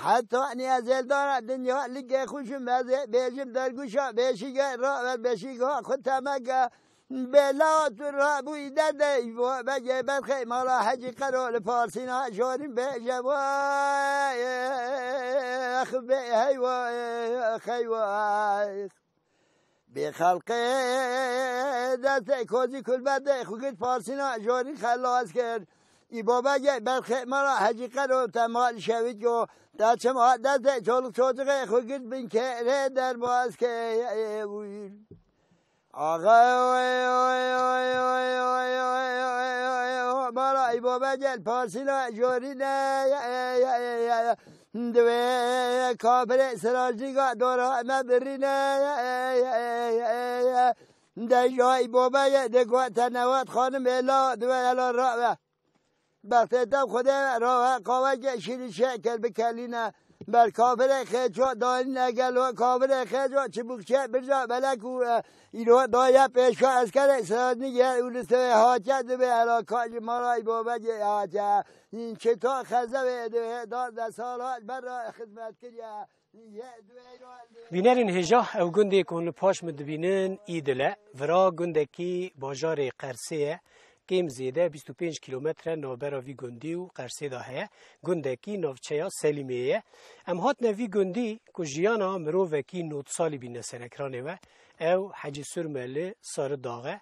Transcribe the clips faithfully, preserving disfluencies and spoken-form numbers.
Heta niye zeldara dinya lige xuşum ez ê bêjim derguşa beşige raver beşiga xu temege bela tu rabû îde de îvo bege berxê mala hecî qero li parsîna jorîn bêje vay bê heywa heywa. Bê xelqê destê kozî kulbetê xwe gir parsîna jorî xelas kir. Î babegê berxê me ra hecî qero te mal şewît go. Te çima destê çoluk çocuğê xwe gir bin kêrê derbaz kê. Axa mala î babegê parsîna jorî ne. Divê kafirê sirajîga dora me birîne. Deja î babeyê de got te newat xanim êla divê ela rawe. Bextê te Xwedê rawe qaweke şîrî şeker bikelîne. Ber kafirê xêço dayîne gelo kafirê xêço çibûkçe birca belek û, e, îro daye pêşka eskerê sirajî ye û li sê hatiye divê ela ka ji mala î babegê hatiye. Çita xezevê divê da de sala ber xizmet kiriye. Bînerên hêja, ew gundê ku hûn li paş min dibînin Îdil e. Vira gundekî bajarê Qersê ye. Kêm zêde bîst û pênc kîlometre navbera vî gundî û Qersê de heye. Gundekî navçeya Selîmiyê ye. Em hatine vî gundî ku jiyana mirovekî nod salî bîne ser ekranê we. Ew Hecî Surmeli Saridax e.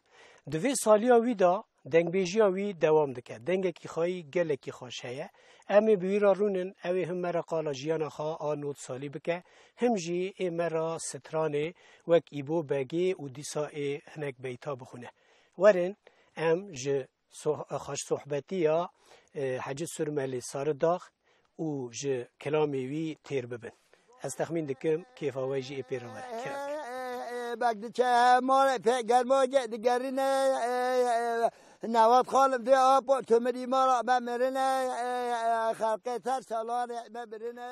Di vê saliya wî de Dengbêjiya wî dewam dike. Dengekî xwe yî gelekî xweş heye. Em ê bi wî re rûnin, ew ê him me re qala jiyana xwe a nod salî bike, him jî ê me re stranê wek Îbo Begê û dîsa ê hinek beyta bixwîne. Werin, em ji soh-, xweşsohbetiya, e, Hecî Surmelê Saridax û ji kilamê wî têr bibin. Ez texmîn dikim kêfa we jî ê pê re were. Bek diçe malê pê germogê digerîne. Newat xalim dê apo tu mirî mala me mirine. Xelqê ter salanê me birine.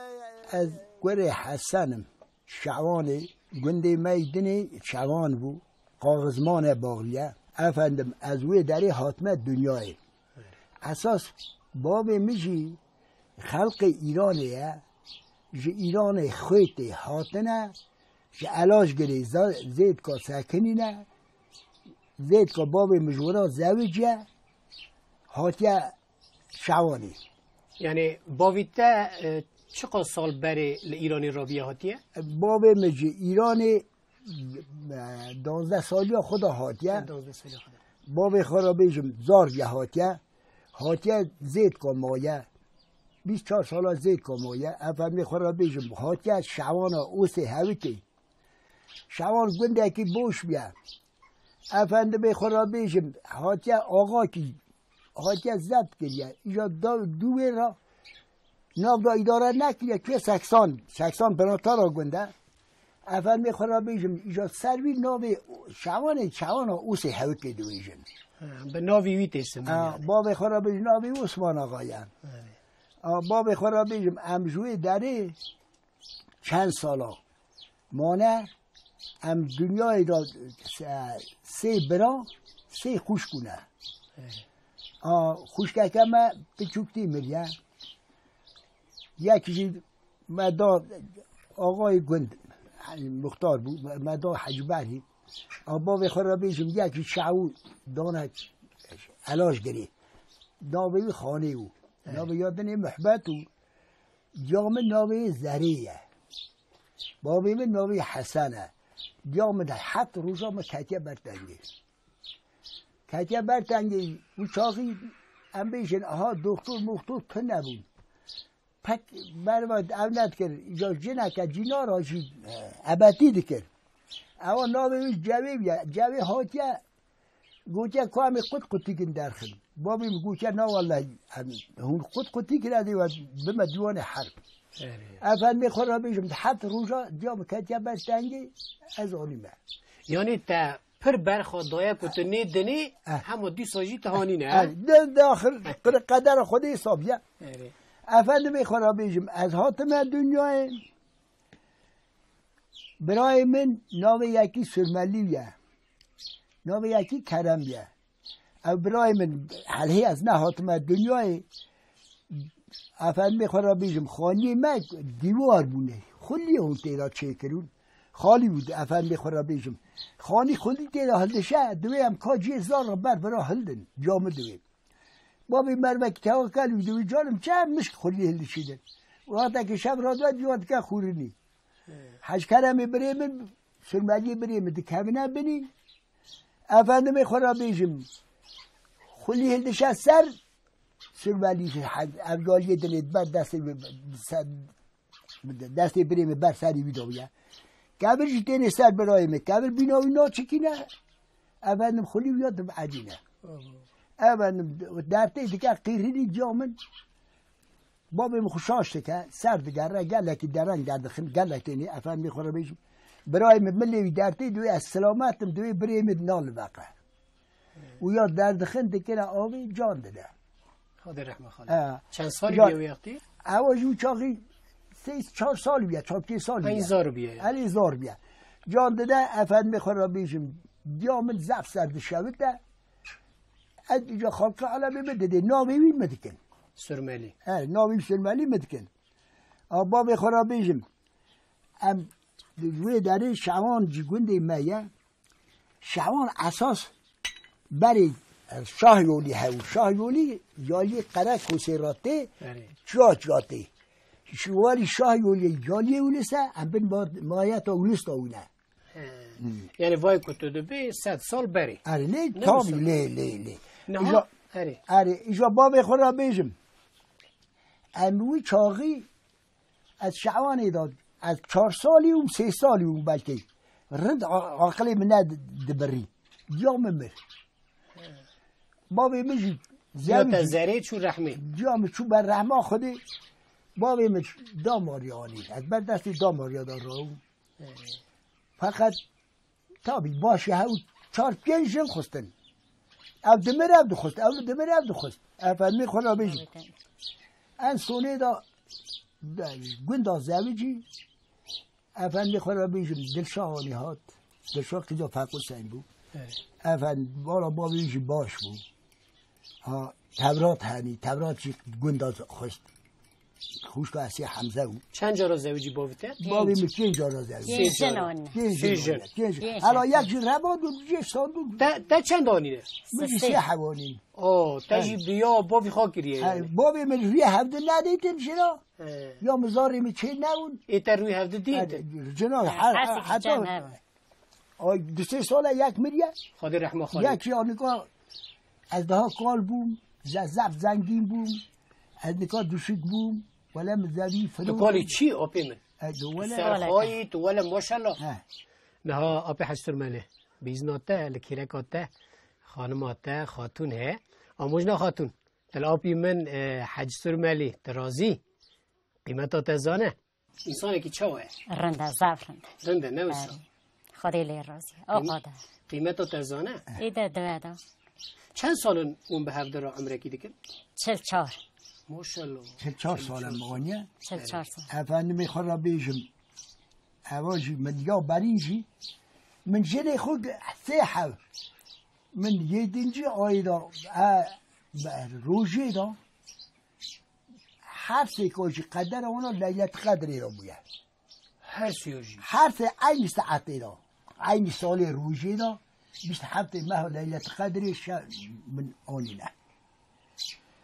Ez kurê Hesen im. Şewanê gundê me yî dinê Şewan bû. Kaxizmane baxliye. Efendim, ez wê derê hatime dinyayê. Esas babê min jî xelqê Îranê ye. Ji Îranê xwê tê hatine, ji Elajgirê za-, zêdka sekinîne. Zêdka babê min ji wira zewiciye, hatiye Şewanê. Yani bavî te, e, çiqas sal berê li Îranê rabiye hatiye? Babê min ji Îranê, e, duwazdeh saliya xwe de hatiye. Duwazdeh saliya xwe de. Bavê xwe re bêjim zar bîye hatiye. Hatiye zêdka maye. Bîst çar sala zêdka maye. Efendê xwe re bêjim hatiye Şewana Osê Hewikê. Şewan gundekî boş bûye. Efendimê xwe re bêjim, hatiye axakî, hatiye zebt kiriye. Îja da-, dû wê re nav da îdare nekiriye, kê seksan, seksan binatara gund e. Efendimê xwe re bêjim, îja ser wî navê Şewanê, Şewana Osê Hewikê dibêjin. Ha, bi navê wî tê simî Ha, yani. Bavê xwe re bêjim, navê Osman Axa ye. Evet. Ha, bavê xwe re bêjim, em ji wê derê çend sala mane, em dinyayê de se-, sê bira, sê xwişk bûne. Evet. A, xwişkeke me piçûktî miriye. Yek jî me da axayê gund, muxtar bû, me da Hecî Berhî. A, bavê xwe re bêjim, yek jî Şew dane Elajgirê. Navê wî Xanê bû. Evet. Navê ya dinê Mihbet û Diya min navê Zerê ye. Bavê min navê Hesen e. Diya min de heft roja min ketiye ber tengê. Ketiye ber tengê, û çaxî em bêjin, aha, doktor moxtor tune bûn. hek berva ev nedikir. Îca cineke cînara jî, e, ebetî dikir. Ewa navê wî Cewê bûye. Cewê hatiye, gotiye ku em ê qut qutîkin derxin. Babê min gotiye, na wellehî, em, hûn qut qutîkin, ez ê we bime dîwanê herb. Erê. Efendimê xwe re bêjim, di heft roja diya min ketiye ber tengê, ez anîme. Yanî te pir berxa daye ku tu nê dinê, Eh. hema dîsa jî tu hanîne, Eh, he? de, de axir qir-, qedera Xwedê hesab ye. Erê. Efendimê xwe re bêjim, ez hatime dinyayê. Birayê min navê yekî Surmelî ye. Navê yekî Kerem ye. Ev birayê min, helhê ez nehatime dinyayê. Efendimê xwe re bêjim, xaniyê me dîwar bûne. Xuliyê hûn tê de çêkirûn. Xalî bû, efendimê xwe re bêjim. Xanî xulî tê de hildişe, divê em ka cihê zar re ber vira hildin. Camidê wê. Babê mervekî tewakel û dibê, canim, çi ev mişk xulî hildişînin? Wextekî şev radwe dîwan dike xûrinî. Heckeremê birê min, Surmeliyê birê min dikevine binî. Efendimê xwe re bêjim, xulî hildişe ser, Surmelî ev caliyê dilê ber destê, destê birê min ber serî wî dawiye. Kevir jî tênê ser birayê min. Kevir bîna wî naçikîne. Efendim xulî wî ya dibedîne. Efendim dertê dike qîrînî diya min. Babê min xwe şaş dike, ser digere, gelekî dereng derdixin, gelek tênê, efendimê xwe re bêjim. Birayê min, milê wî dertê, divê ez silamet im, divê birê min naliveqe. Û ya derdixin dikire avê can dide. Xwedê rehme xalê. He. Çend salî Ya- bûye wê wextî? Ewa jî wî çaxî sê çar salî bûye, çar pênc salî Peyîn bûye. zar bûye ya. Elî zor bûye. Can dide, efendimê xwe re bêjim, diya min zef ser dişewite. Ez îca xalqê alemê min didê, navê wî min dikin. Surmelî. He, navê wî Surmelî min dikin. A babê xwe re bêjim. Em di wê derê Şewan jî gundê me ye. Şewan esas berê, e, Şahyolî hew. Şahyolî yaliyê Qerekosê re tê, Erê. çiya çiya tê. Ji walî Şahyolî yaliyê Unise, em bin ma-, mayeta Unis de wîne. He. Hmm. Yani vay ku tu dibê sed sal berê. Erê, lê Ne tabî, wisa? lê, lê, lê. Niha, Îja, erê. erê, îja bavê xwe re bêjim. Em wî çaxî, ez Şewanê de, ez çar salî ûm, sê salî ûm belkî. Rind a-, aqilê min ne di-, dibirî. Diya min mir. Bavê min jî Ya te zewicî. zerê çû rehmê. Diya min çû ber rehma Xwedê. Bavê min damariya anî. Ez ber destê damariya de rawim. Erê. Feqet tabî başê hew çar pênc jin xwestin. Ew dimir ew dixwest, ew dimir ew dixwest. Efendimê xwe re bêjim. En sonê de, de gunda zewicî, efendimê xwe re bêjim, Dilşah anî hat. Dilşah qîza Feq Huseyn bû. Evet. Efendim, wala bavê jî baş bû. Ha, Tevrat henî, Tevrat jî gunda xwest. Xwişka Esê Hemze bû. Çend cara zewicî bavî te? Bavê min pênc cara zewicî. Pênc Sê jin cara. anî. Pênc Sê jin jin. anî. Pênc. Pênc Hela jin. yek jî reba dû, cê san dû. Te, te çend anî ne? Min jî Sê. sê hev anîn. O, te jî Evet. bi ya bavî xwe kiriye He, yani. Bavê min rûyê hevdin nedîtin jina. He. Ya min zarê min çê newin. Ê te rûyê hevdin dîtin. He, cina, he, Her he, sî heta çend hev. Ay, du sê sale yek miriye. Xwedê rehma xwe Yek lê. ya nika ez daha kal bûm, ze-, zef zengîn bûm, ez nika duşik bûm, wele min zevî Tu firû. kalî çi, apê min? Ez de Tu wele serxayî, tu wele maşallah. He. Niha apê Hec Surmelî, bi îzna te, li kîreka te, xanima te, xatûn heye. Amojna xatûn, tu li apî min, e, Hec Surmelî, tu razî? Qîmeta te zane? Însanekî çawa ye? Rind e, zaf rind e. Rind e, ne wisa? Erê. Xwedê lê razî. O Qîm-, qada. qîmeta te zane? Ê de diwe da. Çend sal in hûn bi hevde re emrekî dikin? Çil çar. Maşallah. Çil çar sal em aniye. Çil çar sal. Efendimê xwe re bêjim. Eva jî min ya berîn jî. Min jinê xwe ge-, sê hev. Min yêdincî ayê de, e, be-, rojê de. Her sê ka jî qedera wana Leylet Qedrê re bûye. Her sê jî. Her sê eynî saetê de, eynî salê rojê de, bîst heftê meha Leylet Qedrê şe-, min anîne.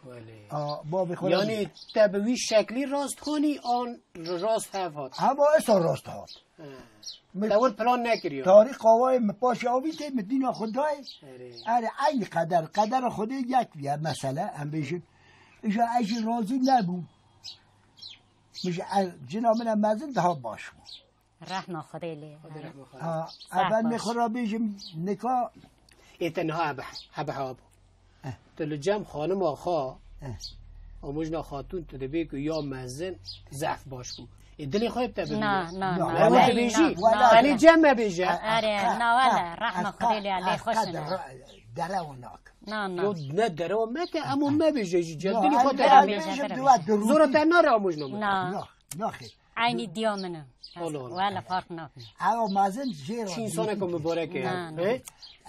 Welê. A, bavê xwe Yani razî. te bi wî şeklî rast xanî an rast hev hat? Hema esa rast hat. He. Min Te wir plan nekiriyo. Tarî qawayê min paşê avîtê min dîna xwe dayê. Erê. Erê, eynî qeder. Qedera Xwedê yek ye mesele, em bêjin. Îja ez jî razî nebûm. Min ji e-, cina min e mezin daha baş bû. Rehma Xwedê lê. Xwedê rehma xwe. Ha, Sağ efendimê baş. Xwe ra bêjim nika. Ê te niha hebe, hebe hewa bû. Eh. Tu li cem xanima xwe, Eh. Amojna Xatûn, tu dibê ku ya mezin zehf baş bû. Ê dilê xwe bi te bibîne. Na, na, Na, na, wele, wele, dibêjî. Na, wele, na. Elê cem me bêje. Erê, na, wele, rehma Xwedê lê, lê xweş in. Derewa nakim. Na, na. Yo, ne derewa meke, emo mebêje jî, cem dilê xwe te bibîne. Zora te nare Amojna min. Na. Na, na xêr. Eynî diya min e. Allah Allah. Wele farq nakin. Ewa mezin jê ra Çi insaneke dirêjî mübarek e. Na, na. He?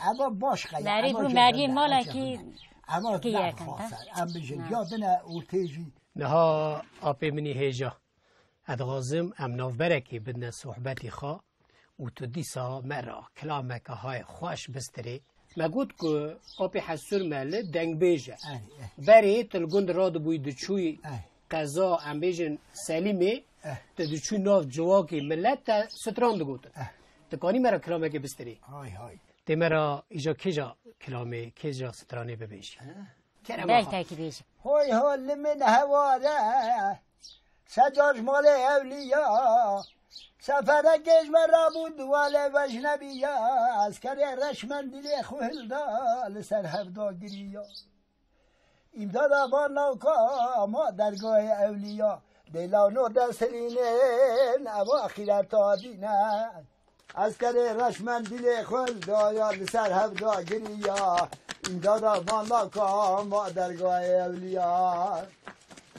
Ewa baş qeye, Merî ewa bû, jê merî re, malekî ewa jê re. Ewa ki zaf yekin, xaser. Em bijin, Na. Ya dine û têjî. Niha apê min î hêja. Ez dixwazim em navberekê bidine sohbetê xwe û tu dîsa me re kilameke hay xweş bistirê. Me got ku Apê Hesûr Meli dengbêj e. Ey, ey. Berê tu li gund radibûyî diçûyî Ey. Qeza, em bêjin Selîmê, Ey. Tu diçû nav civakê millet te stran digotin. Ey. Dikanî me re kilamekê bistirî. Hay hay. Tê me re îja kêja kilamê, kêja stranê bibêjî. He? Kerem axa. Beytekî bêjî. Hoy ho li min heware. Secar ji malê ewliya. Seferekê ji me rabû duwalê vejnebiya. Eskerê reş mendilê xwe hilda li ser hevda giriya. Îmdada van navka ma dergahê ewliya. Dêla û no destilînên ev axîreta dîne. Eskerê reş mendilê xwe daya li ser hevda giriya. Îmdada van navka ma dergahê ewliya.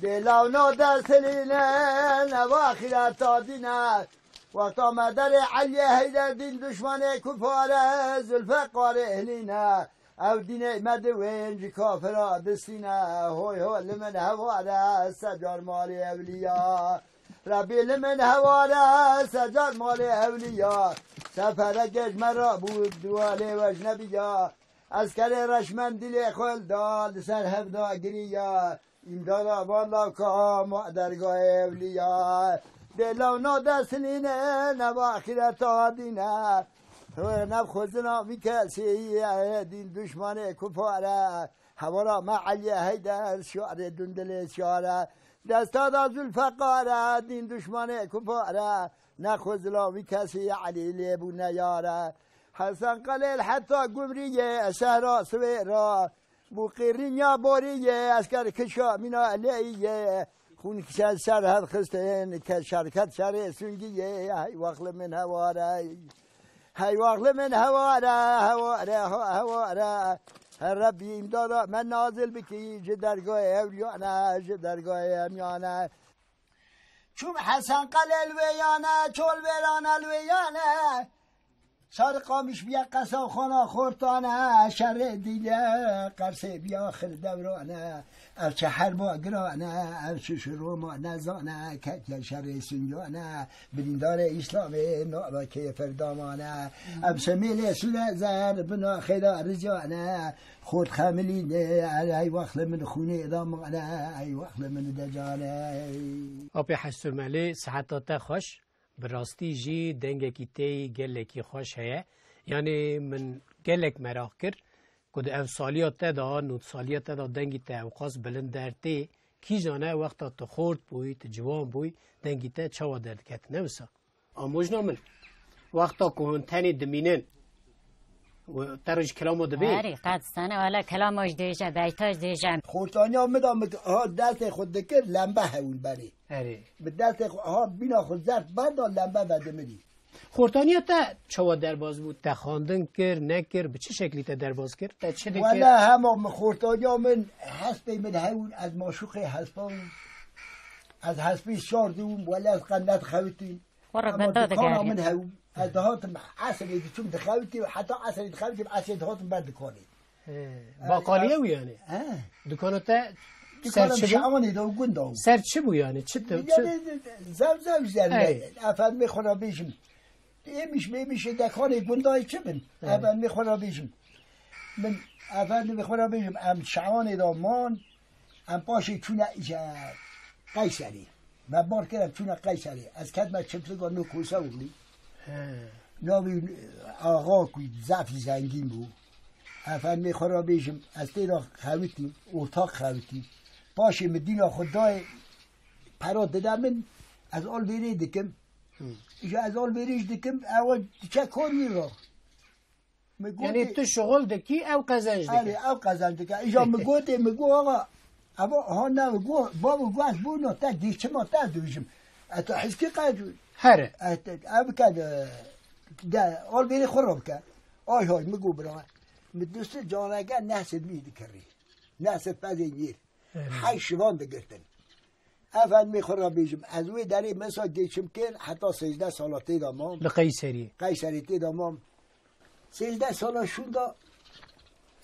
Dê lawna destilîne neva xîreta dîne. Wexta me derê Eliyê Heyder dîn duşmanê kufare Zulfeqarê hilîne. Ew dînê me di wên ji kafira distîne. Hoy ho li min heware secar malê ewliya. Rebî li min heware secar malê ewliya. Sefereke ji me rabû duwalê wejnebiya. Eskerê reşmendî lê xwe li da, li ser hev da giriya. Îmdada van lawka ma dergahê ewliya. Dê lawna destilîne neva axîreta dîne. Hê nexwezina vî kesî ye, dîn duşmanê kufare. Hewara me Eliyê Heyder şiarê dundilê şiare. Desta da Zulfeqare, dîn duşmanê kufare. Nexwezila vî kesî Elî lê bûne yare. Hesen Qelêl heta Gumriyê şehra Swêra. Bû qîrînya boriyê esker kişa mîna leyê. Xûn kişe şer hev xistin ke şerket şerê sungiyê. Hey wax li min heware. Hey wax li min heware, heware, ha, heware. Her Rebbî îmdada me nazil bikî ji dergahê ewliyane, ji dergahê emiyane. Çûm Hesen Qelê li wê yane, çol vêrane li wê yane. Sarı Qamiş biya qesa xona xortane, şerê dîle qersê biya xir dewrane. Ev çi herba girane, ev çi şiroma nezane, ketiye şerê sünyane. Birîndarê Îslamê nava kêfir damane. Ev şemêlê sure zer bina xêda rizane. Xort xemilîne, ey wax li min xûnê damane, ey wax li min decane. Apê Hesûr Melê, siheta te xweş. Bi rastî jî dengekî tê yî gelekî xweş heye. Yanî min gelek meraq kir ku di ev saliya te de, nod saliya te de dengî te ewqas bilind dertê, kîjan e wexta tu xort bûyî, tu ciwan bûyî, dengî te çawa derdiket, ne wisa? Amojna min, wexta ku hûn tenê dimînin, û te re jî kelamo dibê? Erê, qet sene, wele kelamo jî dêje, beyta jî dêje. Xortaniya min de min ha destê xwe dikir, lembe hewil berê. Erê. Bi destê xwe, ha bîna xwe zert berda, lembe vedimirî. Xortaniya te çawa derbas bû? Te xwendin kir, nekir, bi çi şeklî te derbas kir? Te çi dikir? Wele hema min xortaniya min, hespê min hewin, ez maşuqê hespa bûm. Ez hespî şar dibûm, wele ez qendet xewitîm. Xwe re Hema benda dikana digerî. Min hewim. Ez dihatim esrê diçûm dixewitî, heta esrê dixewitî, esrê dihatim ber dikanê. He, baqalî ew yani. He. Dukana te ser çi bû? Şawanê de û gunda û. Ser çi bû yani? Çi te, çi? Zev zev üzerine. Hey. Efendimê xwe re bêjim. Êmiş mêmişê dekanê gundayê çi bin? Hey. Efendimê xwe re bêjim. Min, efendimê xwe re bêjim, em şawanê de man, em paşê çûne îşe Qeyserê. Me bar kir, em çûne Qeyserê. Ez ketme çiftliga nû Koseoglî. He. Navî axa ku zafî zengîn bû. Efendimê xwe re bêjim, ez tê de xewitîm, ortak xewitîm. Paşê min dîna xwe dayê, pera dide min, Ez alvêrê dikim. Îja ez alvêrê jî dikim, ew diçe kor wî re. Min Yanî gotê, tu şixul dikî, ew qezenc dike. Erê, ew qezenc dike. Îja min gotê, min got, "Axa, ev ha ne," min got, "Bavo, got ez bûna te, dî çima te ez dibêjim. E, tu hizkî qe-" Here. E, te, ev bike de, de, alvêrê xwe re bike. Ay hay, min got, "Bira, min dustir caneke neh sed wî dikirî. Neh sed pezê yêr." Erê. Hey şivan digirtin. Efendimê xwe re bêjim, ez wê derê mesela geçim kir, heta sêzdeh sala tê de mam. Li Qeyseriyê. Qeyserî tê de mam. Sêzdeh sala şûnda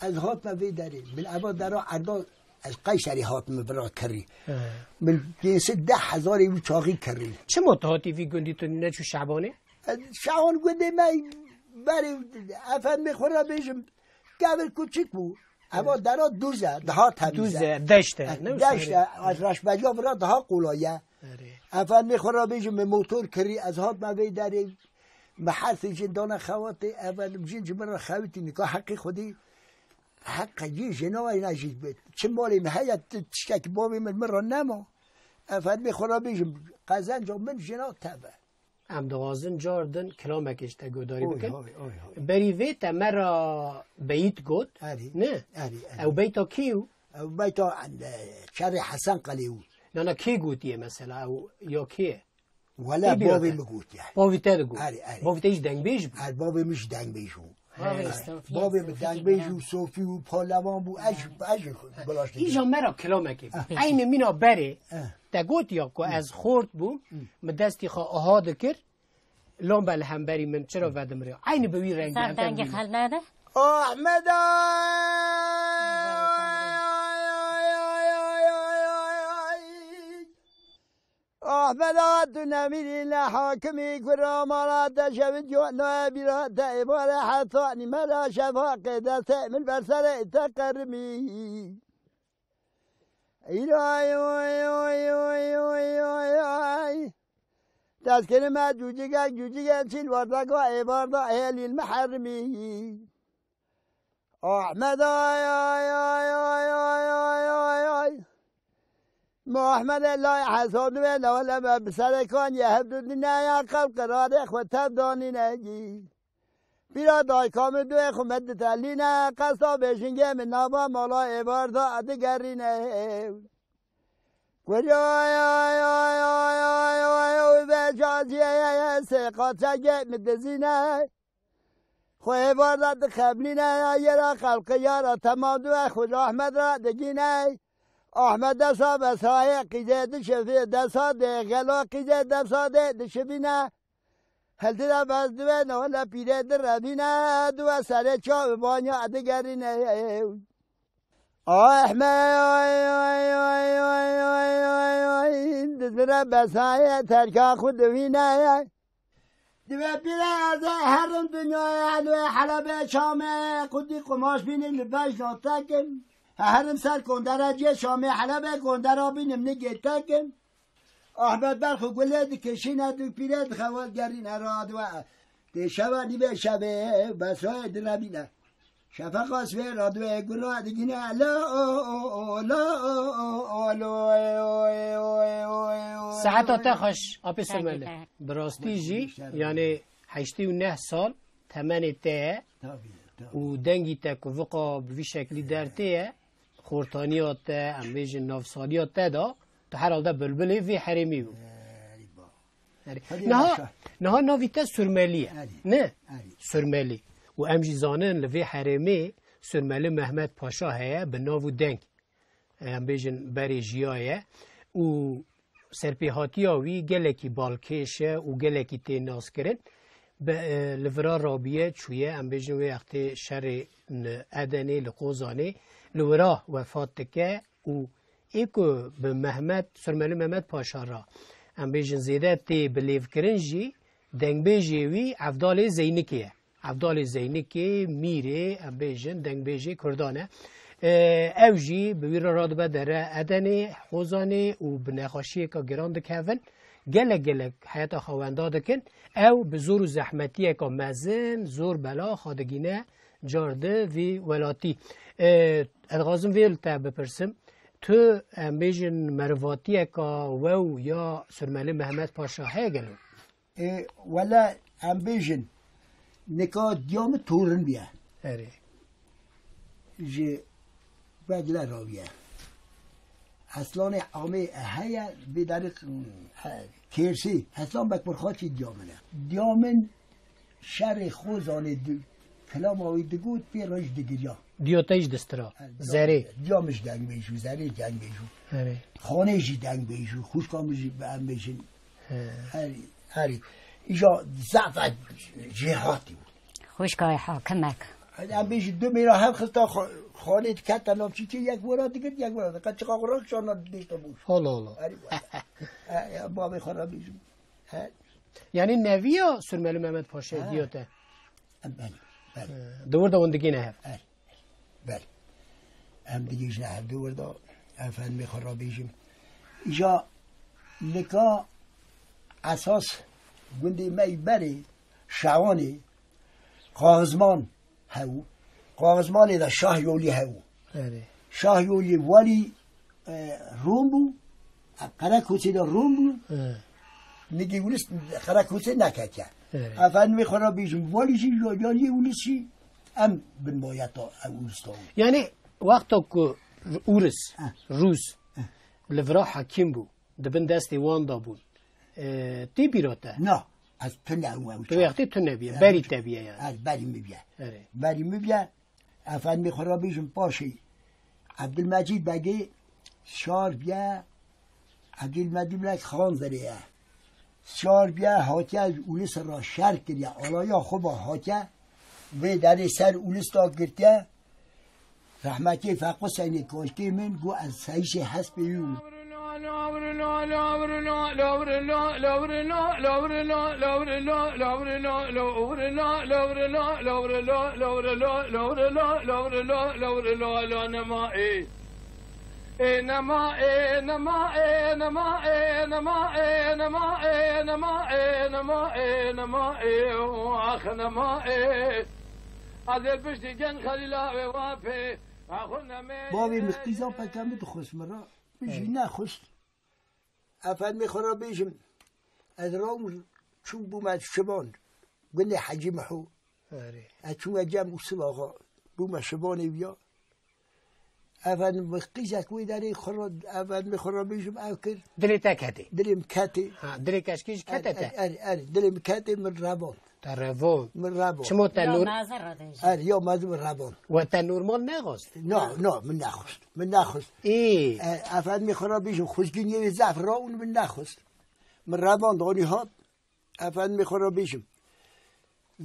ez hatime vê derê. Min eva dera erda ez Qeyserî hatime vira kirî. He. Min pênc sed deh hezarê wî çaxî kirî. Çima tu hatî vî gundî tu neçû Şabanê? Ez Şaban gundê me berê efendimê xwe re bêjim, kevir kuçik bû. Eva dera dûz e, daha temiz e. Dûz e, deşt e, Eh, ne deşt e, wisa? Reşberiya vira daha kolay e. Erê. Efendimê xwe re bêjim, min motor kirî, ez hatime vê derê, min her sê jin dane xewatê, efendim, jin ji min re xewitî, nika heqî xwedî, heqe jî jina wayna jî bit. Çi malê min heye, ti-, tiştekî bavê min, min re nema. Efendimê xwe re bêjim, qezenca min jina teve. Em dixwazin car din kilamekê ji te guhdarî Oy, bikin. oy, oy, oy. Berî vê te me re beyît got, Erê. ne? Erê, erê. Ew beyta kî û? Ew beyta, e, şerê Hesen Qelê û. Nana kê gotiye mesela ew ya kê ye? Wele Kê bîra bavê te? min gotiye. Bavê te digot. Erê, erê. Bavê te jî dengbêj bû. Her bavê min jî dengbêj bû. Bavê He. Sofiye, Bavê min Sofiye dengbêj Bîran. û sofî û palavan bû. Ez, ez bilaş Îja dikim. me re kilamekê bû. Ah. Eynî mîna berê. Ah. Te got ya ku ez xort bûm, Hmm. min destî xwe aha dikir, lamba li hemberî min çira vedimriya. Eynî bi wî rengî Sen hember dengê wî. xel nede? Ahmeda! Ahmeda, tu nemîrî ne hakimî, kura mala te şevit yo ne bîra te êvare heta nîmera şefaqê destê min ber serê te qerimî. Îray, oy, oy, oy, oy, oy, ay. Destkirin me cûcigek, cûcigek çîl wardaka êvarda hêlîl miherimî. Ahmed ay, ay, ay. Muhammed lay hesadu ve lawleme bi serekan ye hevdu dinaya kalk qirarê xwe tev danîne. Pîra dayka min duê xwe me ditelîne, qesta bêjingê min nava mala êvar da digerîne. Kurya ya ya ya ya ya ya ve caziyeye sê qaçegê min dizîne. Xwe êvar da dixemlîne ya yera xelqi yara temam duê xwe Ahmed ra digîne. Ahmed desa vesayê qîzê dişevê desa dê xela qîzê desa dê dişivîne. Hildire vez divê nole pîrê direvîne, duve serê çavê vanya digerîne. Ahmed, ay, ay, ay, dizire besayê terka xwe divîne. Divê pîrê ez ê herim dinyayê, li wê Helebê Şamê, qutî qumaş bînim li bejna tekim. Herim ser kondera cê Şamê Helebê kondera bînim nigê tekim. Ahmed berxu gulê dikişîne, dû pîrê dixewe gerîne radiwe. Tê şeva nîvê şevê, besayê direvîne. Şefeqa sibê radiwe, gura digîne, lo, o, o, o, lo, o, o, o, lo, oy, oy, oy, oy, oy, Saeta oy. te xweş, Apê Saetê Sirmeli. te. Bi rastî jî, Xweş, yanî heştê û neh sal temenê te ye Tabii, tabii. û dengî te ku viqa bi vî şeklî dertê ye, xortaniya te, em bêjin navsaliya te de, tu herhalde bilbilê vê herêmê bû. Erê ba. Erê. Hadi Niha, başla. niha navî te Surmelî ye. Erê. Ne? Erê. Surmelî. Û em jî zanin li vê herêmê Surmelî Mehmet Paşa heye bi nav û deng. Em bêjin berê jiyaye. Û serpêhatiya wî gelekî balkêş e û gelekî tê naskirin. Be, e, li vira rabiye çûye, em bêjin wê wextê şerê li Edenê, li Qozanê, li wira wefat dike û ê ku bi Mehmet, Surmeli Mehmet Paşa re, em bêjin zêde tê bilêvkirin jî, dengbêjê wî Evdalê Zeynikê ye. Evdalê Zeynikê, mîrê, em bêjin, dengbêjê Kurdan e. E, ew jî bi wî re radibe dere Edenê, Hozanê û bi nexweşiyeke giran dikevin. Gelek gelek heyeta xwe wenda dikin. Ew bi zor û zehmetiyeke mezin, zor bela xwe digîne car di vî welatî. E, ez dixwazim vê li te bipirsim. tu, em bêjin, merivatiyeka we û ya Surmelî Mehmet Paşa heye gelo? Ê, wele em bêjin, nika diya min torin bûye. Erê. Ji Begle raviye. Eslanê amê heye, bê derê, e, Kêrsî. Eslan Bekburxaçî diya min e. Diya min şerê xwe zanê di-, kilama wî digot, pê roj digiriya. Diya te jî distira. E, diya Zerê. Diya min ji deng bêjû, Zerê deng bêjû. Erê. Xanê jî deng bêjû, xwişka min jî em bêjin. He. Herî, herî. Îja zaf jêhatî bû. Xwişkayê hakimek. Em bêjin du mêra hev xista xo-, xanê dikete nav çîçê, yek wera digirt, yek wera digirt. Qet çiqa xwe rakişana dibêjte boş. Hala, hala. Herî were. He, ya bavê xwe re bêjim. He. Yanî neviya Surmelî Mehmet Paşayê diya te? Belê, belê. He. Di wir de hûn digihîne hev? Belê. Belê. Em digihîjine hev di wir de, efendimê xwe re bêjim. Îja nika esas gundê me yî berê Şewanê Qaxizman hebû. Qaxizmanê de Şahyolî hebû. Erê. Şahyolî walî, e, Rom bû. Qerekoçê de Rom bû. He. Nigê Ulis Qerekoçê neketiye. Erê. Efendimê xwe re bêjim, walî jî ya-, yaliyê Ulis jî em bin mayeta ew Ulis da bû. Yanî wexta ku Uris, He. Rûs, He. li vira hekîm bû, di bin destê wan de bûn. E, tê bîra te? Na, ez tune ew ew Tu çar. wextê tune bûye, Ya, berî çar. te bûye yanî. Ez berî min bûye. Erê. Berî min bûye. Efendimê xwe re bêjim paşê Ebdulmecîd Begê şar bûye, Ebdulmecîd Beg Xanzerê ye. Şar bûye, hatiye Ulis re şer kiriye, alaya xwe ba hatiye, vê derê ser Ulis da girtiye. Rehmetê Feq Huseynê koşkê min got ez seyîşê hespê wî bûm. Bavê min qîza peke min dixwest min re, min jî Evet. nexwest. Efendimê xwe re bêjim, ez rawim çûm bûme Şivan, gundê Hecî Miho. Erê. Ez çûme cem Usil Axa, bûme Şivanê viya. Efendim, qîzek wê derê xwe re, efendimê xwe re bêjim, ev kir. Dilê te ketê? Dilê min ketê. Ha, dilê keşkê jî kete Er, te? er, er, er, dilê min ketê, min revand. Te revand. Min revand. Çima te Ya nor- mezin re dêjî. Er, ya mezin min revand. We te normal nexwest? Na, na, min nexwest. Min nexwest. Ê. E, efendimê xwe re bêjim, xwezgîniyê wê zaf rawin min nexwest. Min revand, anî hat. Efendimê xwe re bêjim.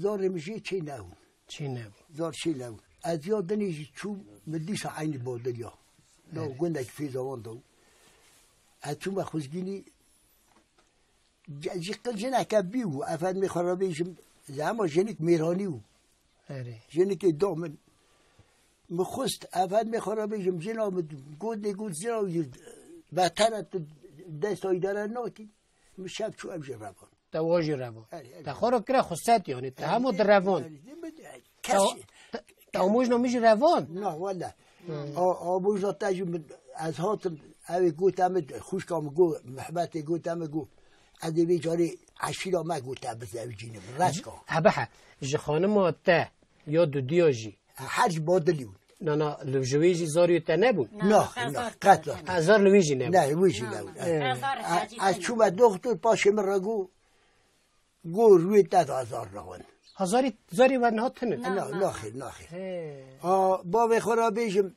Zarê min jê çê nebû. Çê nebû. Zar çê nebû. Ez ya dinê jî çûm, min dîsa eynî badil ya. Na Evet. gundek fêzawan da. Ez çûme xwezgînî, ce-, jî qil jineke bî bû. Efendimê xwe re bêjim, zema jinik mêranî bû. Erê. Jinikê da min. Min xwest, efendimê xwe re bêjim, jina min got, lê got, jina wî beter e, tu desta îdare nakî. Min şev çû, ev jî revan. Te wa jî revan. Erê, erê. Te xwe re kire xusret, yanî te Erê, hema di revan. erê, min, kes Te, te, te amojna min jî revan. Na, wele. Hmm. A, amojna te jî min, ez hatim, ew ê gote min, xwişka min got, Mehmetê gote min got, ez ê vê carê eşîra me gote bizewicînim, reşka. Hebe he, ji xanima te ya dudiya jî. Her ji badilî bûn. Na, na, li ji wê jî zariyê te nebûn? Na, Naxê, qet naxê, zar qet tune. Zar. Ha, zar li wê jî nebûn. Ne, wê jî Na, nebûn. na. He. Zar Ez, hecî ez tune. çûme doxtor, paşê min re got, got rûyê te de zar rawin. Ha, zarî, zarî we niha tune? Na, Na, na. naxê, naxê. He. A, bavê xwe re bêjim,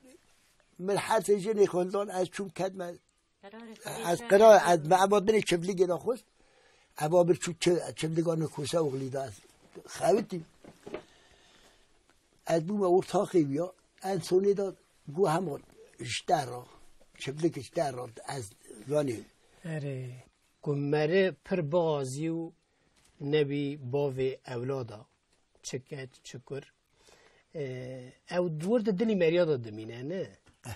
min her sê jinê xwe dan, ez çûm kedme. Ez qira, ez me eva dinê çivlîgê de xwest. Eva bir çû çi-, çivlîga nikosa oxlî de ez xewitî. Ez bûme ortaxê wî ya. En sonê de got hema ji te re, çivlîk ji te re ez zanî. Erê, ku meri pir bixazî û nebî bavê ewlada. Çi keç, çi kur. Ee, ew di wir de dilî meriya de dimîne, ne? Eh,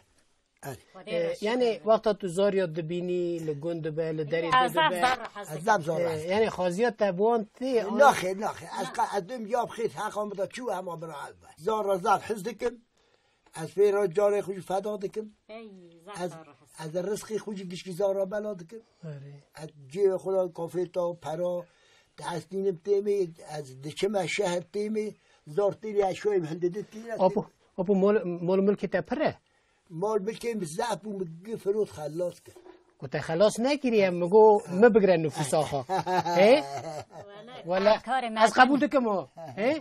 eh. Ee, yanî wexta tu zariya dibînî, li gund dibe, li derê Ez dibe. zaf zar Ez hez zaf zor Eh, ez. yanî xaziya te bi wan tê, an- Naxê, naxê. Ez qa-, ez dim ya bixêt heqa min de çû hema bira ev be. Zara zaf hez dikim. Ez pê re carê xwe jî feda dikim. Ey, zehra Ez, rehis. Ez rizqê xwe jî gişkî zara bela dikim. Erê. Ez cihê xwe de kafêta, pera, dihestînim têmê, ez diçime şehr têmê, zor têlê ez şoyim hindi di tîne. Apo, apo mol, mol milkê te pir e? Mol milkê min zehf bû, min gi firot xelas kir. Ku te xelas nekiriye, min got, min bigre nifûsa xwe. He? Wele, Wele, karê ez mezin. Qebûl dikim o. He?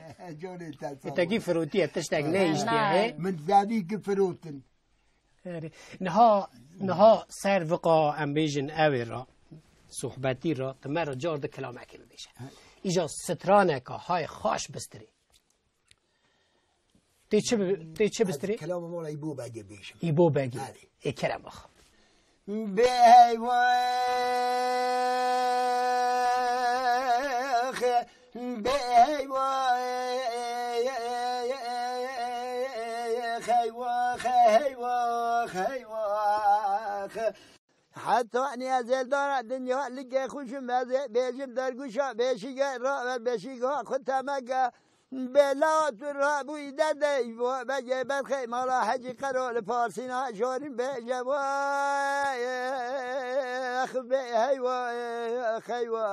Canê te sağ Ku te gî ol. Firotiye, tiştek nehiştiye, Na. He? Min zevî gi firotin. Erê. Niha, niha ser viqa em bêjin ew ê re, sohbetî re, tu me re car di kilamekê bibêje. Îja straneka hay xaş bistirê. Tê çi bi-, tê çi bistirê? Ez kelama mala Îbo Begê bêjim. Îbo Begê. Erê. Ê kerem axa. Bê heywa, bê heywa, heywa, heywa, heywa. Heta niyazê dara dinya ligê xwe ji me zê bêjim dergûşa beşîge ra ve beşîga xwe temege. Bela tu rabûyî derdê Îbo Begê berxê mala Hecî Qero li Parsîna jorîn bêje, wex bê heywa, heywa.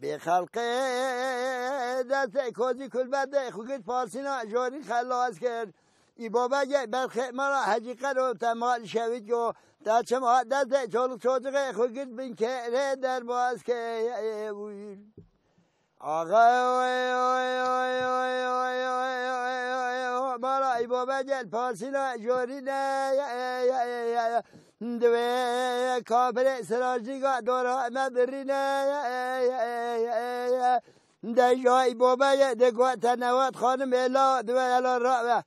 Bê xelqê destê kozî kulbetê xwe girt Parsîna jorîn xelas kir. Îbo Begê berxê mala Hecî Qero te mal şevît go, te çima destê çoluk çocixê xwe girt bin kêrê derbas kir. Axa, oy, oy, oy, mala Îbo Begê li Parsîna jorîne, divê kafirê sirajîga dora me birîne, deja Îbo Begê digot te Newat xanimê la divê ela rabe.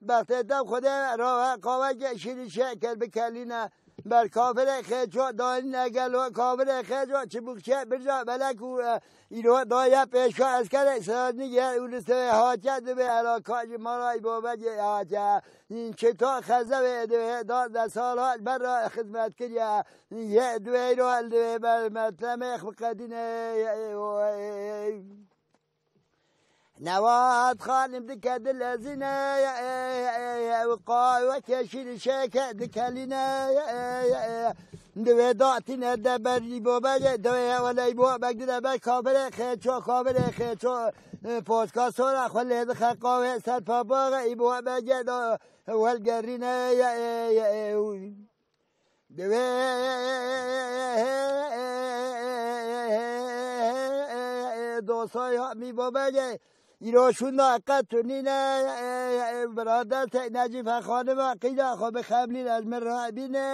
Bextê te Xwedê re qaweke şîrî şeker bikelîne. Ber kafirê xêço danîne gelo kafirê xêço çibûkçe birca belek û, e, îro daye pêşka eskerê Selahattinî ye û li sê hatiye dibê elaka ji mala Îbo Begê hatiye. Çita xezevê dibê da de sala ber re xizmet kiriye. Yê dibê îro dibê ber metlemê xwe qedîne. Newat xanim dike dilezîne, ew qaweke şîrî şeke dikelîne, divê datîne de berî Îbo Begê, divê weley Îbo Beg dide ber kafirê xêço, kafirê xêço, poska sora xwe lê dixe qawê ser papaxê Îbo Begê de welgerîne. Divê dostaya mî babelê îro şûnda qet tu nîne. Bira destê Necîfe xanima qîla xwe bixemlîne ji min re bîne.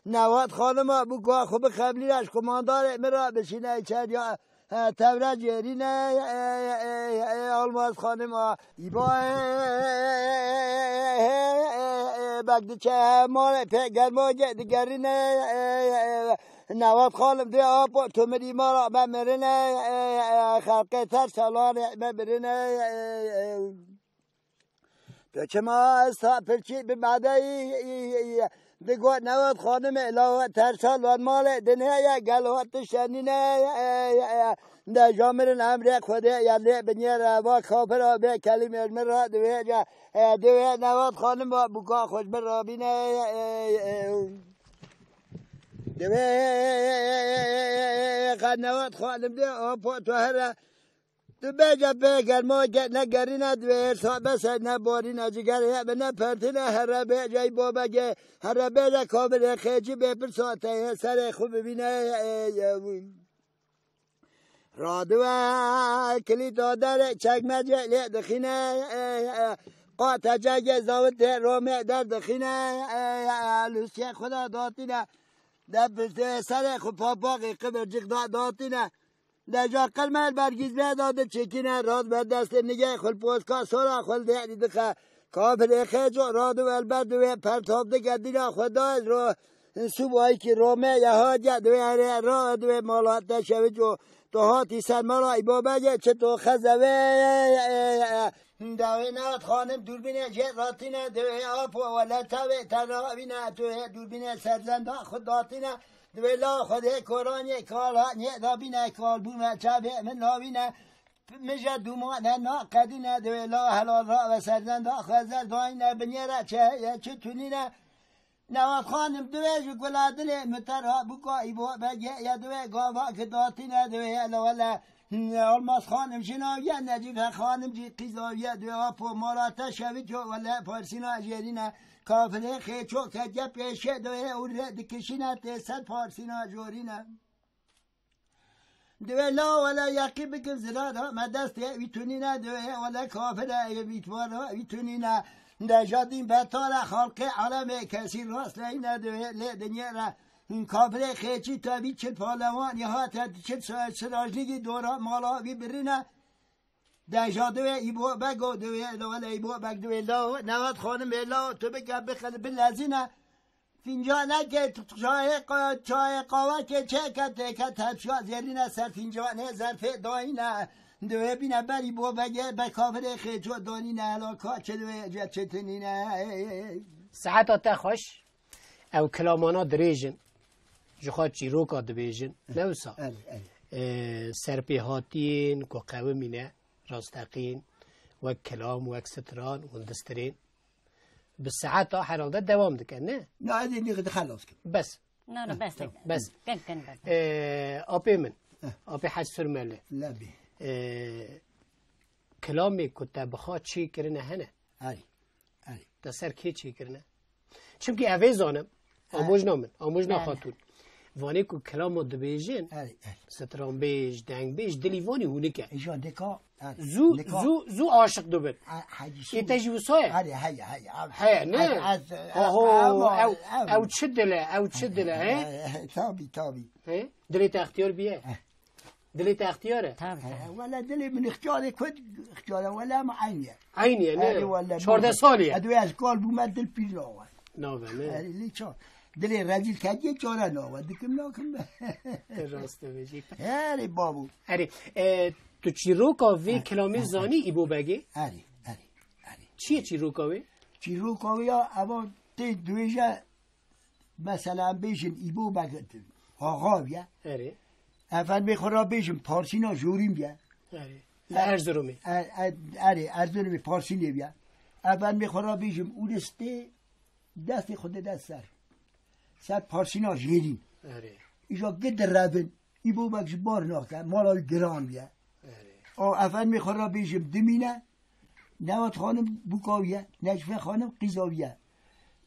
Newat xanima bûka xwe bixemlîne ji kumandarê min re bişîne içeriya. He, tevre jêrîne, e, e, e, e, Almaz xanima. Îba, e, e, e, e, e, bek diçe malê pê germa ge-, digerîne, e, e, e, Newat xanim dê apo tu mirî mala me mirine, e, e, xelqê ter salanê me birine, e, e. Tu çima esta pirçî bi madeyî? Digot Newat xanimê lawa tersa lan malê dinê ye gelo tişte nîne. De jamirin emrê Xwedê ye lê binyê re va kafira bê kelîmê ji min re divê ce. Divê Newat xanim va buka xwe ji min re bîne. Divê qe Newat xanim dê apo tu here. Tu bêje pê germa ge-, negerîne divê sa bese neborîne cigerê bi nepertine here bêje ey babege here bêje kabirê xêcî bê pirsa te yê serê xwe bibîne. Radiwe kilîta derê çekmecê lê dixîne. Qatecegê zavitê romê derdixîne. Lûsiyê xwe da datîne. De piştê serê xwe papaxê qibircik da datîne. Deja qirmel bergîz bê da diçikîne, rast ber destê nigê xwe li poska sora xwe li dêrî dixe. Kafirê xêco radiwel ber divê pertav dike dîna xwe da ro, subayîkî Romê ye hatiye divê erê ra divê mala te şevico. Tu hatî ser mala Îbobegê çi tu xezevê. Dawê Newat xanim dûrbînê jê ratîne divê apo wele tevê te ravîne tu yê dûrbînê serzenda xwe datîne. Divê la Xwedê koraniyê kala niyê dabîne kal bûme çavê min navîne. Mije dûmane naqedîne, diwê la helal ra ve serdenda xwezer dayne, binêre çeye çi tunîne. Newat Xanim diwê ji gula dilê min te ra bûka îbo begê ye, diwê gava ki datîne, diwê hele wele. Almaz Xanim jina ye, Necîfe Xanim jî qîza ye, diwê apo mala te şevî co wele parsîna jêrîne. Kafirê xêço ke cepê şê diwê û rê dikişîne tê ser parsîna jorîne. Divê la wele yeqî bikin zirara me destê wî tunîne, divê wele kafire ê vîtvara wî tunîne. Deja dîn betale xalqê alemê kesî rast leyne, divê lê dinyê re kafirê xêçî tevî çil palewanî hate çil sirajlîgî dora mala wî birîne. Deja divê îbo bego, divê la wele îbo beg, divê la Newat Xanim ê la tu bike bixil bilezîne. Fîncanekê çayê qa-, çayê qawekê çêke têke tepşiya zêrîne ser fîncanê zerfê dayîne. Divê bîne berî bo vegê be kafirê xêço danîne hela ka çi divê ce çetinîne. Seheta te xweş. Ew kilamana dirêj in. Ji xwe çîroka dibêjin. Ne wisa? Erê, erê. Ee, serpêhatiyên ku qewimîne, rasteqîn, wek kilam, wek stran, hûn distirên. Bi saeta herhalde dewam dike, ne? Na, ez ê nî xelas kim. Bes. Na, na, bes. Tamam. Bes. Kin, kin, bes. Ee, apê min. Heh. Apê Hec Surmeli. Lebî. Ee, kilamê ku te bixa çê kirine hene? Erê. Erê. Te ser kê çê kirine? Çimkî ev ê zanim. Erê. Amojna min, amojna Erê. Xatûn. Vanê ku kilama dibêjin, Erê, erê. Stranbêj, dengbêj, dilî vanî hûnik e. Îja dika Zû, zû, zû aşiq dibin. Ê te jî wisa ye? Heye, heye, heye. Heye, ne? Aho, ew, ew çi dil e, ew çi dil e, he? Tabî, tabî. He? Dilê te extiyar biye? Dilê te extiyar e? Tabî, tabî. Wele dilê min extiyarê ku extiyar e, wele em eynî ye. Eynî ye, ne? Çardeh salî ye. Edwê ez kal bûme dil pîr nawe. Nabe, ne? Erê, lê ça. Dilê rezîl kediye çare nawe. Dikim nakim be. Rast dibêjî. Erê, babû. Erê, e, Tu çîroka vê Erê, kilamê erê, zanî Îbo Begê? Erê, erê, erê. Çi ye çîroka wê? Çîroka wê ya, eva tê dibêje, mesela, em bêjin Îbo Beg axa ye. Erê. Efendimê xwe ra bêjim Parsîna Jorîn ye. Erê. Li Erzurumê. E, e, erê, Erzurumê Parsînê ye. Efendimê xwe ra bêjim Ulistê destê xwe dide ser. Ser Parsîna Jêrîn. Erê. Îja gi direvin. Îbo Beg ji bar nake, mala wî giran bûye. Erê. O, efendimê xwe re bêjim, dimîne, Newat Xanim bûka wî ye, Necfe Xanim qîza wî ye.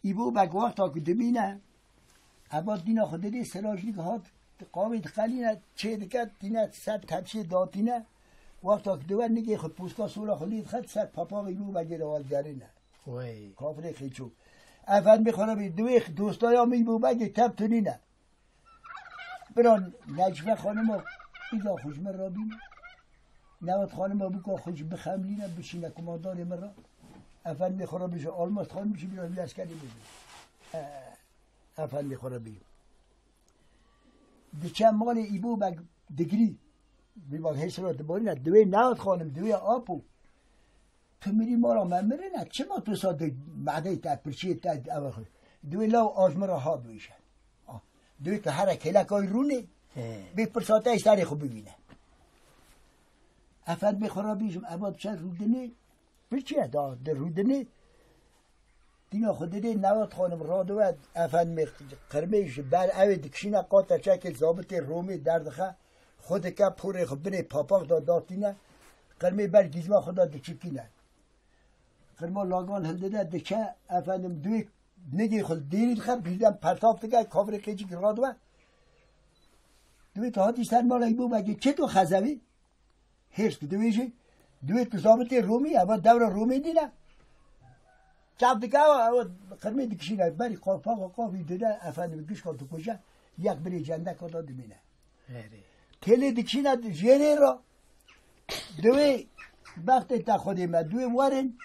Îbo Beg wexta ku dimîne, eva dîna xwe didê, serajlîk hat, qavê diqelîne, çê dike, tîne ser tepsiyê datîne. Wexta ku diwe nigê xwe poska sola xwe lê dixe, ser papaxê Îbo Begê re wergerîne. Wey. Kafirê xêço. Efendimê xwe re bê, diwê dostaya min Îbo Begê tev tunîne. Bira Necfe xanima qîza xwe ji min re bîne. Newat xanima bûka xwe ji bixemlîne, bişîne kumandarê min re. Efendimê xwe re bêje, Almaz xanim jî bira wî eskerê bêje. E, efendimê xwe re bî. Diçe malê Îbo Beg digirî. Vî bak hêsira diborîne, diwê Newat xanim, diwê apo. Tu mirî mala me mirine, çima tu sa di medeyê te, pirçiyê te, ev xwe? Divê law a ji min re ha dibêje. Ah, divê tu here kêleka wî rûnê, He. Bê pirsa te serê xwe bivîne. Efendimê xwe re bêjim, eva diçe rûdinê, pirçiye da, di rûdinê, Dîna xwe didê Newat xanim radiwe, efendimê qirmê ji ber ew ê dikişîne qate çekê zabitê Romê derdixe, xwe dike porê xwe binê papax de datîne, qirmê ber gîzma xwe de diçikîne. Qirma lagan hildide diçe, efendim, duyê nigê xwe dêrî dixe, birden pertav dike, kavirê qêçik radiwe. Duyê tu hatî ser mala Îbo Begê, çê tu xezevî? Hêrs dibêje, divê tu zabitê Romî, eva dewra Romê dîne. Çav dike, ew qirmê dikişîne, berî qapaxa qafî dide, efendim, gişka dikuje, yek birê cendeka da dimîne. Erê. Têlê dikişîne jêrê re, divê bextê te Xwedê me, divê werin,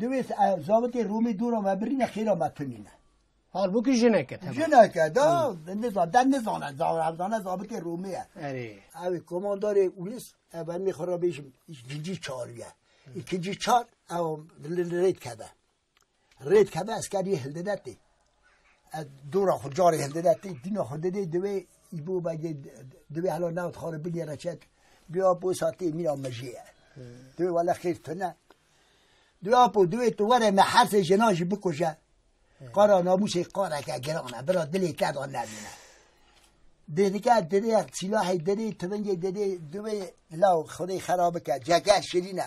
divê, e, zabitê Romî dûra me birîne, xêra me tunîne. Halbûkî jinek e, temam. Jinek e, da, Hmm. nizan, de nizane, zan-, zane zabitê Romî ye. Erê. Ew ê komandarê Ulis, ev benê xwe re bêjim, ikinci çar ye. Hmm. İkinci çar, ew li, li rê dikeve. Rê dikeve, eskerî hildide tê. E, dora xwe carê hildide tê, dîna xwe didê, divê Îbo Begê, divê hela Newat Xanê binê reçet. Duyê apo satê mîna me jê ye. Duyê wele xêr tune. Duyê apo, duyê tu were me hersê jinan jî bikuje. Qara namûsê qareke giran e, bira dilê te da nemîne. Dê dike, dilê sîlahê dilê, tivingê dilê, duyê law Xwedê xera bike, ceger şirîne.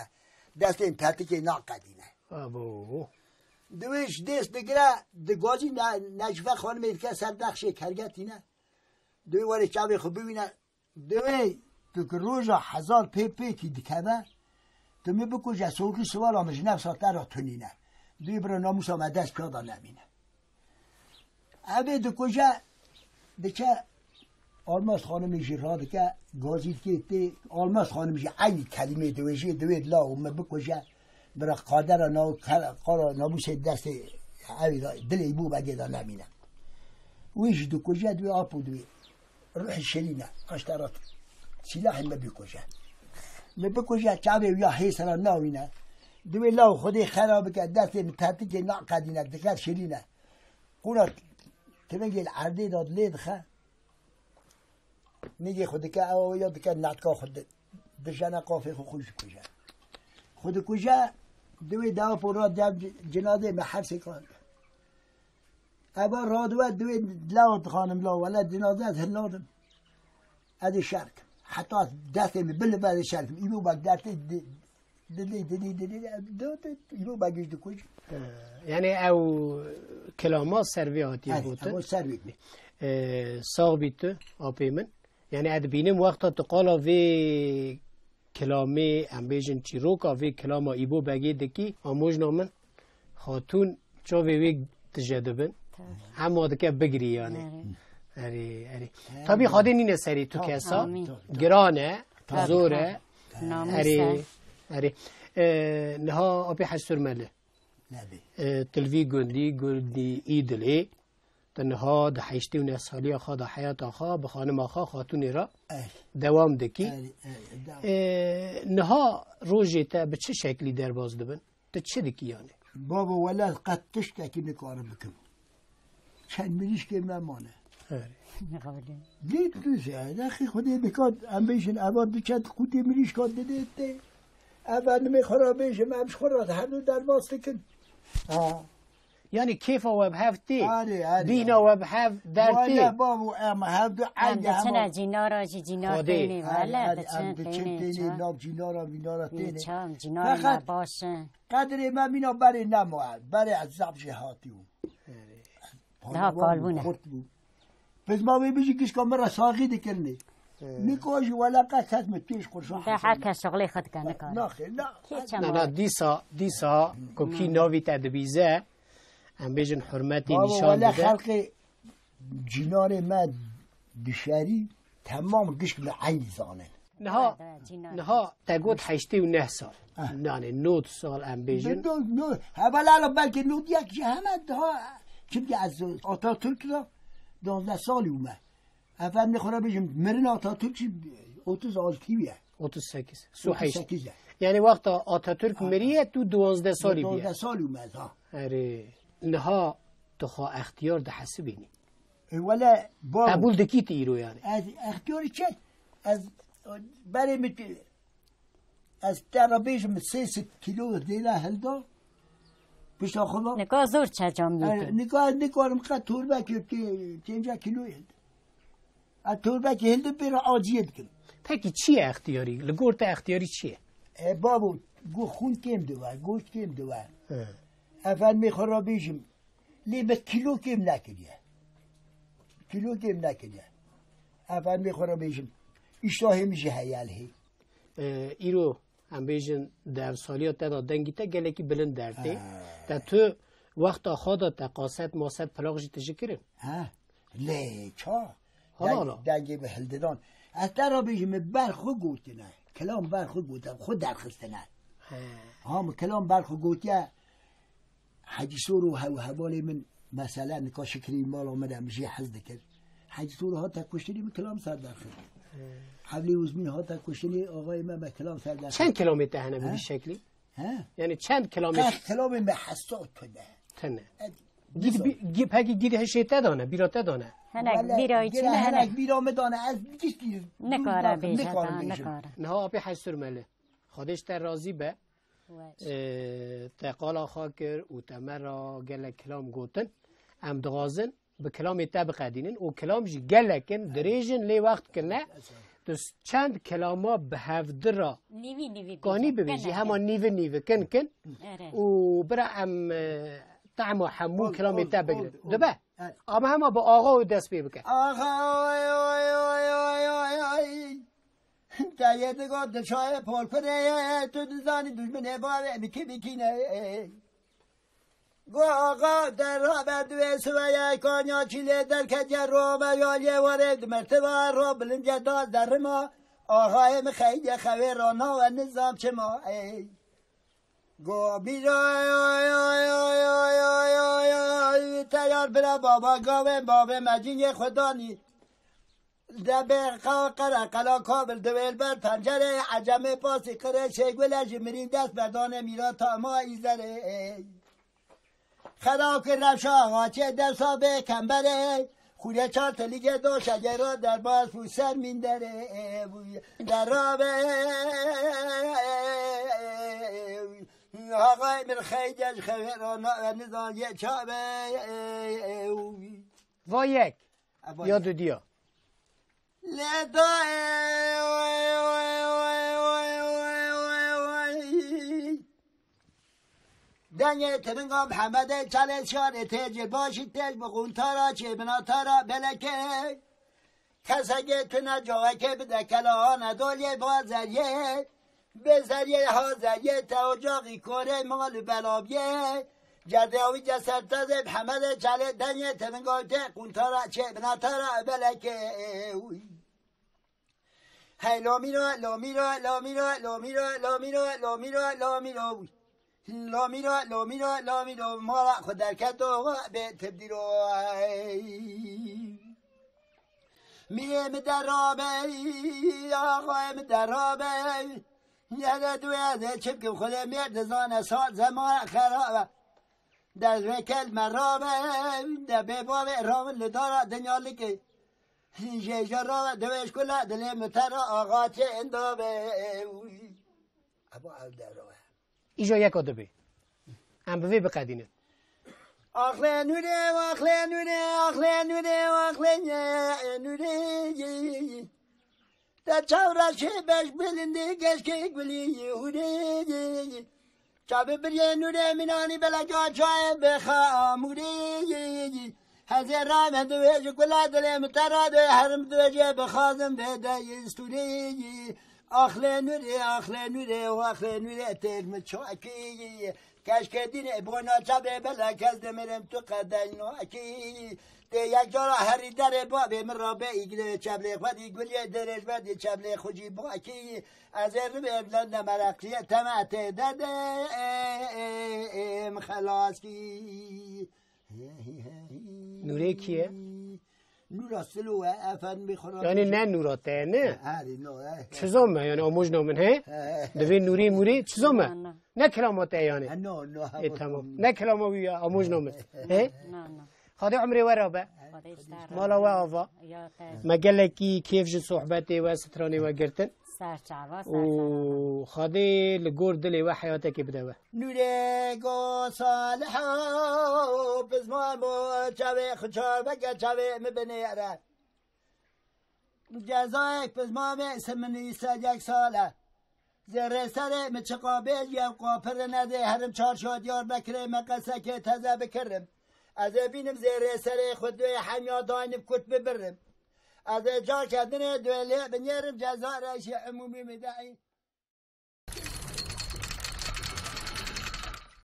Destên tetikê naqedîne. Abo. Duyê ji dêst digire, di gazî ne-, Necîfe Xanimê dike ser nexşê kergetîne. Duyê were çavê xwe biwîne. Duyê tu ki roja hezar pê pêkî dikeve, tu min bikuje, sorkî siwala min ji nefsa te re tunîne. Duyê bira namûsa me dest piya da nemîne. Evê dikuje, diçe Almaz Xanimê jî radike, gazî dikê tê, Almaz Xanim jî eynî kelîmê diwêjê, duyê law min bikuje, bira qadera naw kara namûsê destê ew da, dilê Îbo Begê da nemîne. Wî jî dikuje, duyê apo duyê. Ruhî şirîn e, aştera sîlahê me bikuje. Me bikuje, çavê wî ya hê sera nawîne. Duyê law Xwedê xera bike, destê min tetikê naqedîne, dike şirîn e. Qûna tivingê li erdê de lê dixe. Nigê xwe dike, ew ya dike netka xwe di-, dijene qafê xwe, xwe jî kuje. Xwe dikuje, duyê dewa pora dev cinadê me hersê kar. Eva radiwe duyê law dixanim law, wele cinadê ez hiladim. Ez ê şer kim. Heta destê min bilive ez ê şer kim. Îbo Beg dertê di-, dilê, dilê, dilê, dilê, dilê, Îbo Beg jî dikuj. Ee, yani ew kilama ser vê hatiye gotin. Ew ser vê. Ee, sax bî tu, apê min. Yani ez dibînim wexta tu qala vê kilamê, em bêjin çîroka vê kilama Îbo Begê dikî, amojna min, xatûn çavê wê tije dibin. Tabii. Hema dike bigirî yani. Erê. Erê, erê. Tabii. Tabii xadê nîne serê tu kesa. Tabii. Giran e, tabii, zor e. Namûs e. Erê, erê. Ee, niha apê Hesûr Meli. Nebê. Ee, tilvî gundî, gundî Îdilê. Tu niha di heştê û neh saliya xwe de heyata xwe bi xanima xwe xatûnê re dewam dikî. Ey, ey, dewam. Ee, niha rojê te bi çi şeklî derbas dibin? Tu çi dikî yani? Babo, wele qet tiştekî nikarim bikim. Çend mirîşkê me mane. Erê. Lê tu zêde xî Xwedê dikat, em bêjin, eva du çend qûtê mirîşka didê tê. Efendimê xwe re bêjim, em ji xwe re her du derbas dikin. Ha. Yani kêfa we bi hev tê, erê, erê, bîna we bi hev dertê. Wele babo, em hev du eynî hema. Em diçine cînara jî cînar tênê, wele, erê, diçin tênê, nav cînara vînara tênê. Çav, cînarê me baş in. Qedrê me mîna berê nema, berê ez zaf jê hatî bûm. Daha kal bûne. Xurt bû. Pizma wê bijî gişka min re saxî dikirinê. Ee. Niko jî wele qe kes min pêş qurşan. Te her kes şixulê xwe dike, nikare. Naxê, na. Kê çema? Na, na, dîsa, dîsa ku kî navî te dibîze, em bêjin hurmetê nîşan dide. Babo, wele xelkê cînarê me dişerî temam gişk li eynî zanin. Niha, niha te got heştê û neh sal. Ah. Yani nod sal em bêjin. Hevalala belkî nod yek jî heme daha, çimkî ez Atatürk de duwazdeh salî bûme. Efendimê xwe re bêjim, mirin Atatürk jî otuz altı ye. Otuz sekiz. Suheş. Otuz sekiz ye. Yani wexta Atatürk miriye tu duwazdeh salî bûye. Duwazdeh salî bûme ez, ha. Erê, niha tu xwe extiyar dihesibînî. E, wele, babo. Qebûl dikî tu îro yani? Ez extiyarî çi? Ez, berê min tu, ez te re bêjim, sê sed kîlo dêla hilda. Pişta xwe da. Nika zor çecam yê. E, nika ez nikarim qet torbekê tê-, tênca kîloyê hilda. Ez torbekê hildim pê re aciyê dikim. Peki çi ye extiyarî? Li gor te extiyarî çi ye? E, babo, go xûn kêm diwe, goşt kêm diwe. He. Efendimê xwe re bêjim, lê me kîlo kêm nekiriye. Kîlo kêm nekiriye. Efendimê xwe re bêjim, îştahê min jî heye lê. E, îro, em bêjin, di ev saliya te de dengî te gelekî bilind dertê. Ha. Te tu wexta xwe de te qaset maset plak jî tije kirin? Ha. Lê ça? Hala, hala. Deng-, dengê min hildidan. Ez te re bêjim, min ber xwe gotine. Kilam ber xwe gotine, xwe derxistine. He. Ha, min kilam ber xwe gotiye. Hecî Sor û hew-, hevalê min, mesela nika şikirî mala min e, min jê hez dikir. Hecî Sor hate kuştinê, min kilam ser derxist. He. Hevlê Uzmîn hate kuştinê, axayê me, me kilam ser derxist. Çend kilamê te hene bi vî şeklî? He? Yani çend kilamê? Qeh kilamê me hesab tune. Tune. E, Gîd bî-, gî-, pekî gîd hişê te dane, bîra te dane. Hinek Wele, bîra yî çi gele ne, hinek. Hinek bîra min dane, ez giştî Nikare dûr bêje, nikarim ta bêjim. Nikare. Niha apê Hesûr Melê. Xwedê ji te razî be. Weş. Ee, te qala xwe kir û te me ra gelek kilam gotin. Em dixwazin bi kilamê te biqedînin û kilam jî gelek in, dirêj in, lê wext kine. Tu s-, çend kilama bi hevdi ra Nîvî nîvî kanî bêje, bibêjî, kine, hema kine. Nîvi nîvi kin kin. Ere. Û bira em, e, tahma hemû Ol, kilamê ol, te ol, bigrin. Ol. Dibe? Ere. Ama hema bi axa û dest pê bike. Axa, oy, oy, oy, oy, oy, oy. Te yê digot di çayê polpirê, tu dizanî dujminê bavê bikî bikîne. Go axa derra ber divê siveye kanya çîlê derketiye rome yaliyê warê di merteba ro bilince da derrima axayê min xeydiye xewê ra nawe nizam çima ey. Go bîra teyar bira baba gavê bavê me cingê xwe danî. Debê qereqela kabil diwêl ber pencerê ecemê pasî qirê şêgule ji mirîn dest berdanê mîra tama îzerê. Xera ki rewşa axaçê dersa bê kemberê xûrê çar tilîgê doşa gera derbas bû ser mînderê. Derabe axay min xeyde ji xewê ra nawe nizan yê çabe. Va yek. Eva Ya ya. Dudiya. Lê dayê, oy, oy, oy. Dengê tiringa Mihemedê Çalê şarê têcê başî têc bi quntara çê binatara belekê. Kesekê tune cawekê bide kela Anadolê bazeriyê. Bê zeriyê hazeriyê te ocaxî korê mal û belabiyê. Cerdê wî cesertezê bi Hemedê Çalê denyê tiringa tê quntara çê binatara belekê. Hey lomîro, lomîro, lomîro, lomîro, lomîro, lomîro, lomîro. Lomîro, lomîro, lomîro, mala xwe derketo bê tibdîro. Miyê mi derabe, axayê mi derabe. Yere duye de çi bikim, Xwedê mêr dizane, sal zeman xerabe. Dest vê kel me rabe, de bê bavê rawin li dara dinya like. Jê jê rabe, divê ji kula dilê mi te ra axatê indabe. Ebo ev dero e. Îja yeka dibê. Em bi vê biqedînin. Axlê nûrê, axlê nûrê, axlê nûrê, axlê nûrê. Te çav reşê beş bilindî, geşkê gulî hûrê. Çavê biriyê nûrê minanî beleka çayê bixamûrê. Hezê rame divê ji kula dilê min te radê herim divê jê bixazim vê de yistûrê. Axlê nûrê, axlê nûrê, axlê nûrê têr min çakî. Keşke dînê bona çavê bela kes dimirim tu qedel nakî. Tê yek cara herî derê bavê min rabe îgilê çevlê xwe dî guliyê dirêj vedî çevlê xwe jî bakî. Ez ê ribê ne mereqiyê teme tê de de em xelas kî. Nûrê kî ye? Nûra Silo e, efendimê xwe ra Yani bêjim. Ne nûra te ye, ne? Herî no, e. Çizo me, yani amojna min he? He. Divê nûrê mûrê çizo me? Na, na. Ne kilama te yani? He, no, no, E, tamam. Ne kilama wî ya, amojna min. He? Na, na. Xwedê umrê we rabe. Xwedê ji te Mala we razî. Ava. Ya te. Me gelekî kêf ji sohbetê we, stranê we girtin. Ser çava, ser çava. Û Xwedê li gor dilê we heyatekê bide we. Nûrê go Salih o, pizman bo çavê xwe çaveke çavê mi binêre. Cezayek pizman bê, se min îse yek sal e. Zêrê serê mi çiqa bê, yew qapir nedê, herim çarşa Diyarbekirê me qesekê teze bikirim. Ez ê bînim zêrê serê xwe duê hemya daynim kurt bibirim. Ez ê carke dinê duê lê binêrim, ceza reşê umûmî mi deî.